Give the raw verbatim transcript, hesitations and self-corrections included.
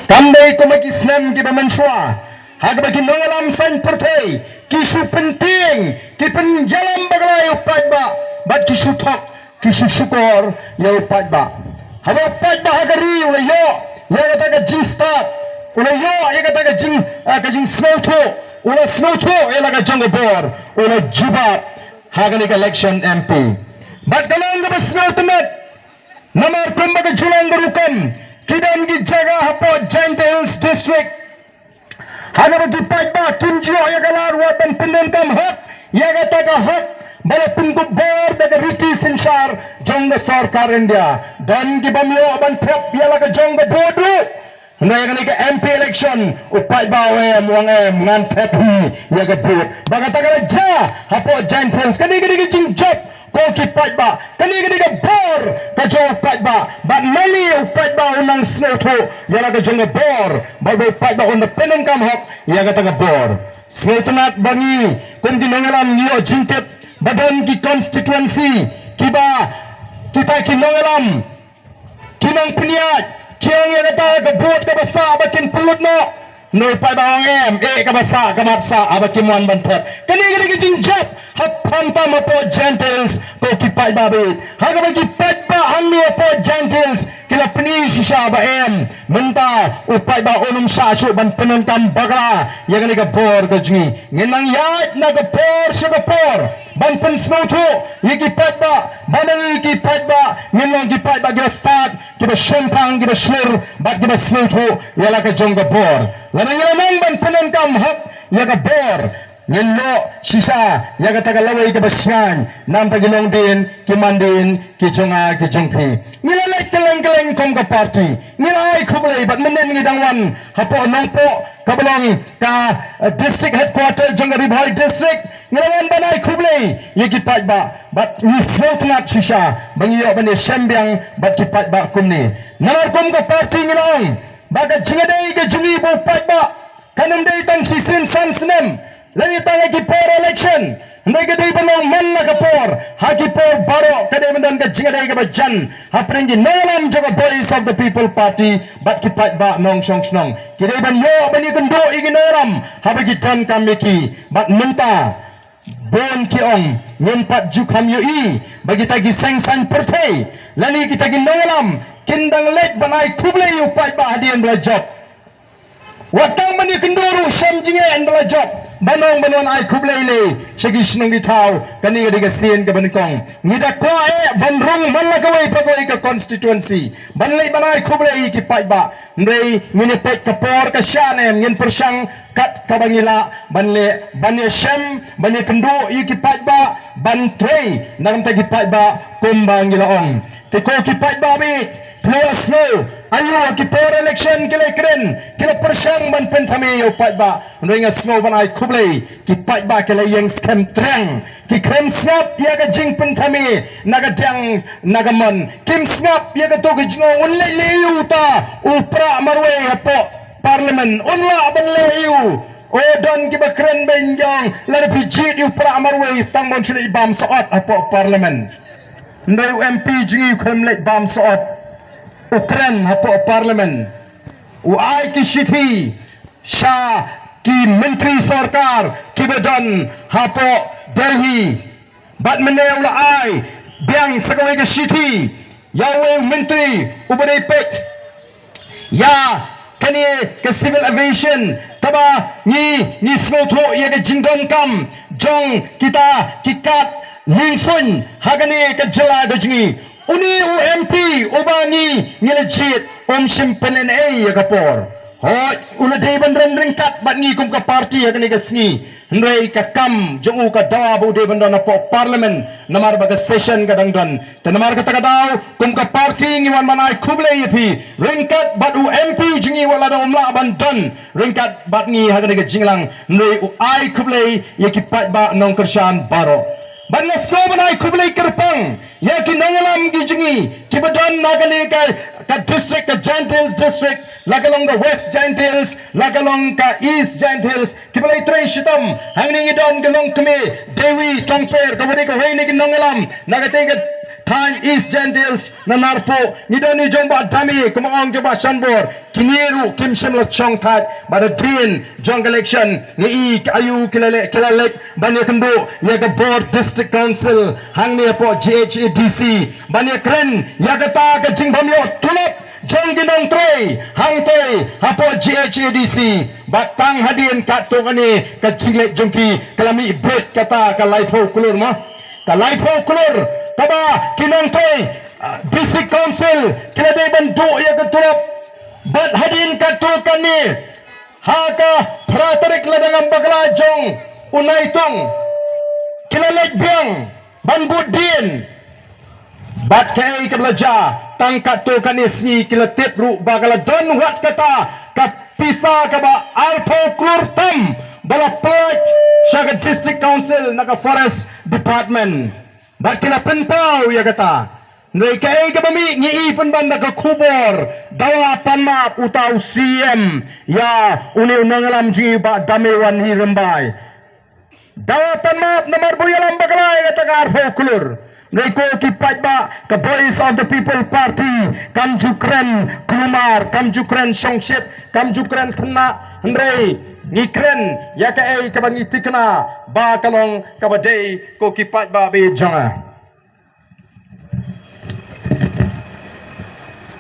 Kam dei kum ha ki snem kiba mynshuwa ha kaba ki nongïalam saiñ pyrthei ki shu pyntieng, ki pynïalam bakla ïa u paidbah bad ki shu thok, ki shu shukor ïa u paidbah. Haba u paidbah ha ka ri u la ïoh ïa kata ka jingstad, u la ïoh ïa kata ka jing, ah, ka jingsngewthuh, u la sngewthuh ïa la ka jong ka bor, u la jubab ha kane ka election M P. Bad ka long kaba sngewtynnat, namar kumba ka ju long ka rukom, ki don ki jaka hapoh Jaintia Hills District ha kaba ki paidbah kim ju ïoh ïa ka lad wat ban pyndonkam hok ïa kata ka hok ba la pynkup bor da ka riti synshar jong ka sorkar India. Don ki bym ïoh ban thep ïa la ka jong ka vote ruh. Hynrei ïa kane ka M P election u paidbah u ong em, u ong em, ngan thep hi ïa ka vote. Ba kata ka la jia hapoh Jaintia Hills. Kane ka dei ka jingjop ko ki paidbah, kane ka dei ka bor ka jong u paidbah. Bad mane u paidbah u nang sngewthuh ïa la ka jong ka bor, bad ba u paidbah un da pyndonkam hok ïa kata ka bor. Sngewtynnat ba ngi kum ki nongïalam ngi ïoh jingtip ba don ki constituency kiba kita ki nongïalam ki nongpynïaid ki ong ïa kata ka vote kaba sah ba kin pynlut noh. Hynrei u paidbah u ong em, eh, kaba sah ka mat sah, haba kim wan ban thep. Kane ka dei ka jingjop ha, khamtam hapoh Jaintia Hills ko ki paidbah bad ha kaba ki paidbah hangne hapoh Jaintia Hills ki la pyni shisha ba em, mynta u paidbah un ym shah shuh ban pyndonkam bakla ïa kane ka bor ka jong ngi. Ngin nang ïaid na ka por sha ka por ban pynsngewthuh ïa ki paidbah, ba ma ngi ki paidbah ngin long ki paidbah kiba stad, kiba shemphang, kiba shlur bad kiba sngewthuh ïa la ka jong ka bor. Lada ngi la nang ban pyndonkam hok ïa ka bor, ngin ïoh shisha ïa kata ka lawei kaba shngaiñ na ka bynta ki longdien ki mandien ki jong nga ki jong phi. Ngi la leit kylleng kylleng kum ka party, ngi la ai khublei bad mynnin ngi dang wan hapoh Nongpoh kaba long ka, eh, district headquarter jong ka Ri Bhoi District. Ngi la wan ban ai khublei ïa ki paidbah bad ngi sngewtynnat shisha ba ngi ïoh ban ïashem biang bad ki paidbah kumne. Namar kum ka party ngi la ong ba ka jingïadei ka jong ngi bad u paidbah kan ym dei tang shisien san snem lane tang ha ki por election. Hynrei ka dei ban long man la ka por, ha ki por baroh ka dei ban don ka jingïadei kaba jan hapdeng ki nongïalam jong ka Voice of the People Party bad ki paidbah nongshong shnong. Ki dei ban ïoh ban ïakynduh ïa ki nongïalam haba ki donkam ïa ki. Bad mynta bun ki ong ngim pat ju kham ïohi ba kita ki seng saiñ pyrthei lane kita ki nongïalam kin dang leit ban ai khublei ïa u paidbah hadien ba la jop. Wat tang ban ïakynduh ruh shem jingeh ynda la jop ban ong ban wan ai khublei lei sha ki shnong ki thaw. Kane ka dei ka sien kaba nyngkong. Ngi da kwah eh ban rung man la kawei pa kawei ka constituency ban leit ban ai khublei ïa ki paidbah. Hynrei ngin ïa peit ka por ka shah ne em, ngin pyrshang kat kaba ngi lah ban leh, ban ïashem, ban ïakynduh ïa ki paidbah, ban trei na ka bynta ki paidbah kumba ngi la ong. Te ko ki paidbah bad phi la sngew aïu ha ki por election ki la kren, ki la pyrshang ban pynthame ïa u paidbah. Hynrei nga sngew ban ai khublei, ki paidbah ki la ïeng skhem triang. Ki khlem sngap ïa ka jingpynthame na ka diang na ka mon. Kim sngap ïa kato ka jingong un leit leh aïu uta u prah marwei hapoh Parliament. Un lah ban leh aïu. O, don kiba kren beiñ jong, lada phi jied ïa u prah marwei tang ban shu leit bam sot hapoh Parliament. Hynrei u M P jong ngi u khlem leit bam sot. U kren hapoh Parliament. U ai ki shithi sha ki myntri sorkar kiba don hapoh Delhi. Bad mynne u la ai biang sa kawei ka shithi ïa uwei u myntri uba dei peit ïa kane ka civil aviation, kaba ngi, ngi sngewthuh ïa ka jingdonkam jong kita ki kad liengsuiñ ha kane ka jylla ka jong ngi. Une u M P uba ngi, ngi la jied um shym pynlehnohei ïa ka por. Hooid, u la dei ban don ryngkat bad ngi kum ka party ha kane ka sngi. Hynrei ka kam jong u ka dawa ba u dei ban don hapoh Parliament namar ba ka session ka dang don. Te namar kata ka daw kum ka party ngi wan ban ai khublei ïa phi ryngkat bad u M P jong ngi wat lada um lah ban don ryngkat bad ngi ha kane ka jingïalang. Hynrei u ai khublei ïa ki paidbah nongkyrshan baroh. Bad nga sngew ban ai khublei kyrpang ïa ki nongïalam ki jong ngi kiba don na kane ka, ka district, ka Jaintia Hills District, la ka long ka West Jaintia Hills, la ka long ka East Jaintia Hills, kiba la ïatrei shitom. Hangne ngi don ka longkmie Dewi Tongper, kaba dei kawei na ki nongïalam na katei ka Thaiñ East Jaintia Hills, Narpuh, ngi don i jong Bah Dame, kumba ong jong Bah Shanbor, kine ruh kim shym la shong thait, bad hadien jong ka election, ngi i ka aïu ki la leh, ki la leit, ban ïakynduh, ïa ka bor District Council, hangne hapoh G H A D C, ban ïakren, ïa kata ka jingbym ïoh tulop, jong ki nongtrei, hangtei, hapoh G H A D C, bad tang hadien katto katne, ka jingleit jong ki, ka la mih beit kata, ka laiphew klur mo. Ka laiphew klur, kaba ki nongtrei, ah, District Council, ki la dei ban duh ïa ka tulop. Bad hadien katto katne, ha ka phra tarik lada ngam bakla jong u Naitung, ki la leit biang, ban bud dien. Bad kaei kaba la jia, tang katto katne sngi ki la tip ruh ba ka la don wat kata, ka pisa kaba arphew klur tam, ba la pynlait sha ka District Council na ka Forest Department. Bad ki la pynpaw ïa kata. Hynrei kaei kaba mih ngi i pynban da ka khubor, dawa pan map uta u C M, ïa une u nongïalam jong ngi Bah Dame Wanhi Rymbai. Dawa pan map namar ba u ïalam bakla ïa kata ka arphew klur. Hynrei ko ki paidbah ka Voice of the People Party, kam ju kren kulmar, kam ju kren shongshit, kam ju kren khynnah, hynrei ngi kren ïa kaei kaba ngi thikna ba ka long kaba dei, ko ki paidbah ba ïeit jong nga.